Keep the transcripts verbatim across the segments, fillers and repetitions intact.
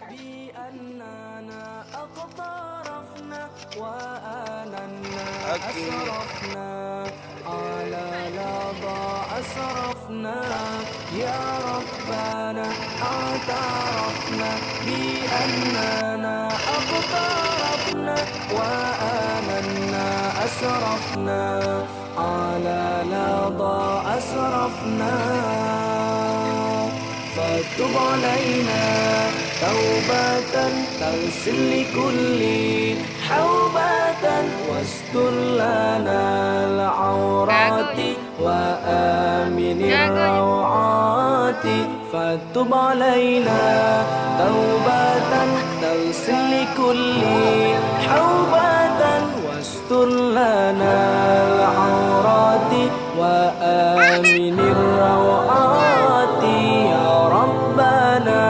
بأننا اقترفنا وآننا أسرفنا على لظى أسرفنا. يا ربنا اعترفنا بأننا اقترفنا وآننا أسرفنا على لظى أسرفنا. فتب علينا توبة تغسل لكل حوبة واستر لنا العورات وآمن الروعات. فتب علينا توبة تغسل لكل حوبة واستر لنا العورات وآمن الروعات. يا ربنا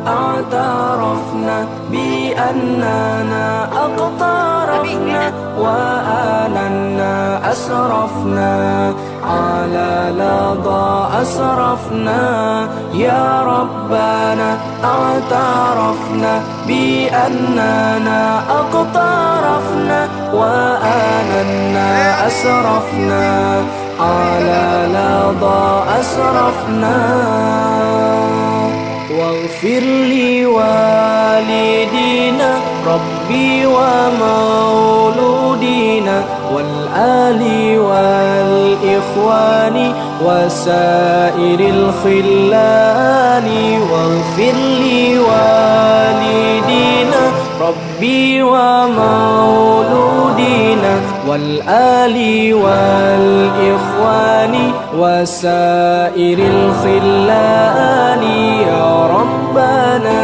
اعترفنا بأننا اقترفنا وآننا أسرفنا على لظى أسرفنا. يا ربنا اعترفنا بأننا اقترفنا وآننا أسرفنا على لظى أسرفنا. واغفر لوالدينا ربي ومولودينا والآل والإخوان وسائر الخلان. واغفر لوالدينا ربي ومولودينا والآل والإخوان وسائر الخلان. يا ربنا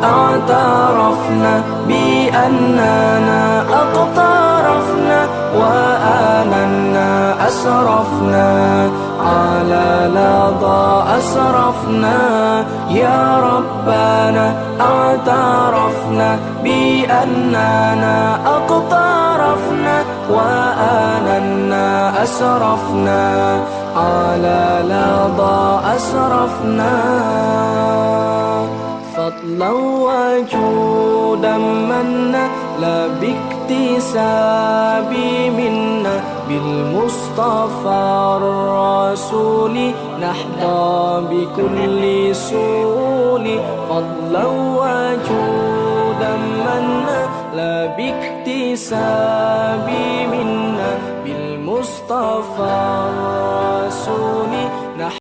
اعترفنا بأننا اقترفنا وآننا أسرفنا على لظى أسرفنا. يا ربنا اعترفنا بأننا اقترفنا وآننا أسرفنا على لظى أسرفنا. فضلا وجودا منا لا باكتساب منا بالمصطفى الرسول نحظى بكل سول. فضلا وجودا منا لا باكتساب منا بالمصطفى